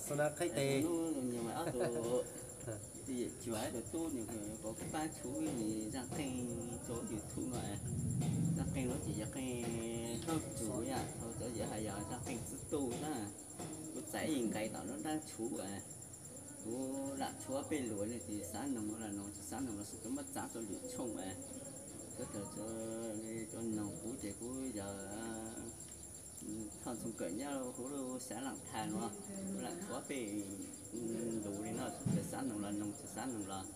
Xub nab qhib tes. Hnub nyoog ob tug, tus yawm cuag tus tub nws kuj pab tshuv zaj qeej rau YouTube no. Zaj qeej no ces yog qeej hlob tshuv yom, thaum cov yawm hais yog zaj qeej txwv tu na. Kuv txais ib nqe tom no nrab tshuv, kuv lam tshuab peb lus ne, tus xav noog los noog, tsis xav noog los sim tuaj muab txav rau lwm tshooj. Sawv daws cov noog kuv ces kuv yog Thoj Ntxoov Kawm nyob huv lub xav Laaj Thaj no, kuv lam tshuab peb lus li no, sawv daws xav noog los noog, tsis xav noog los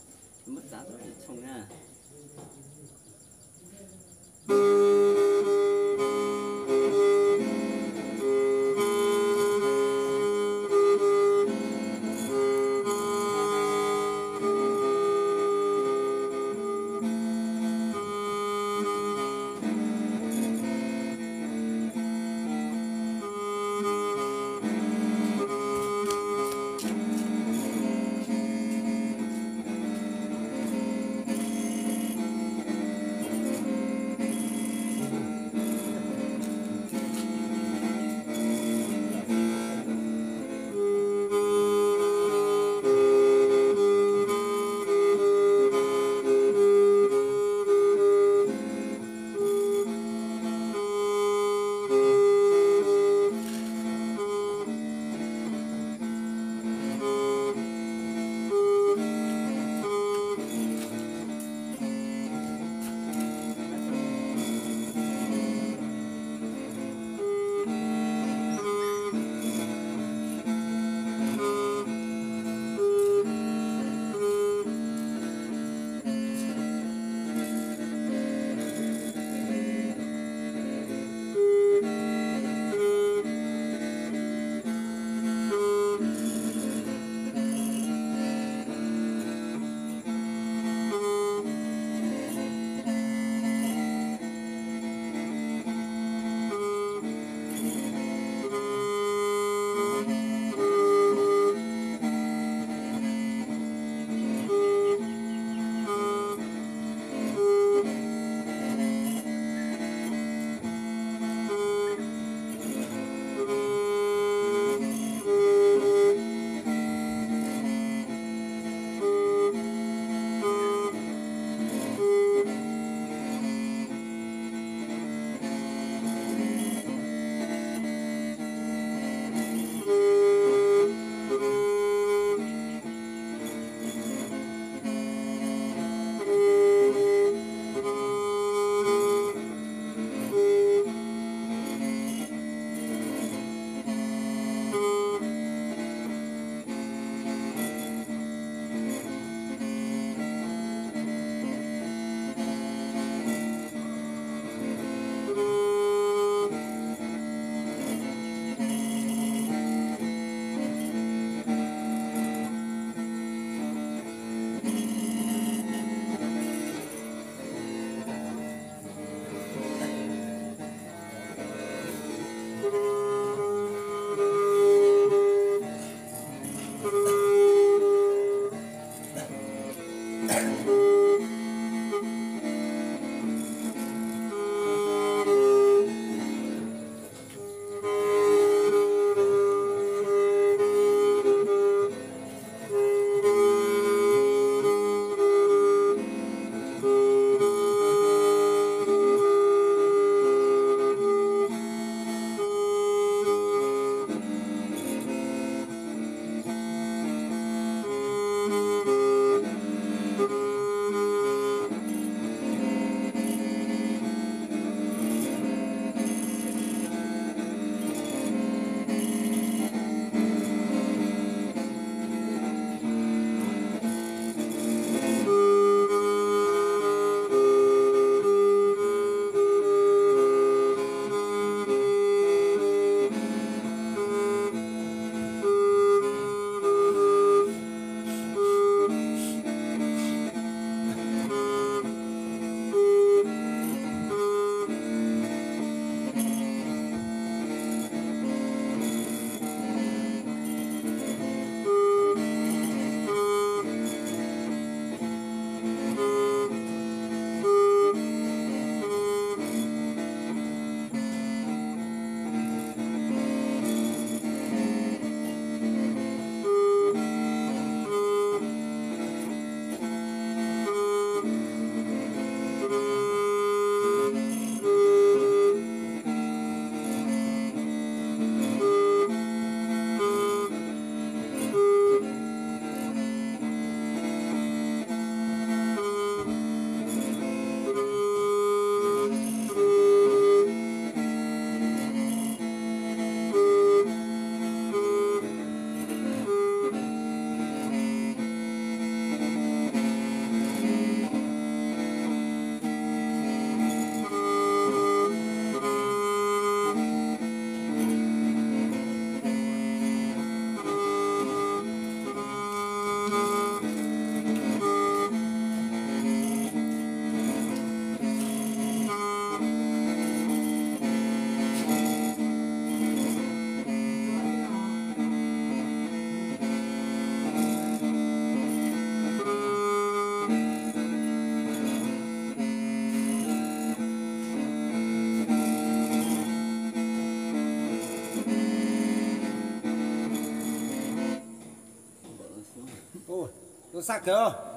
muab txav rau lwm tshooj na. Tus xaj kawg.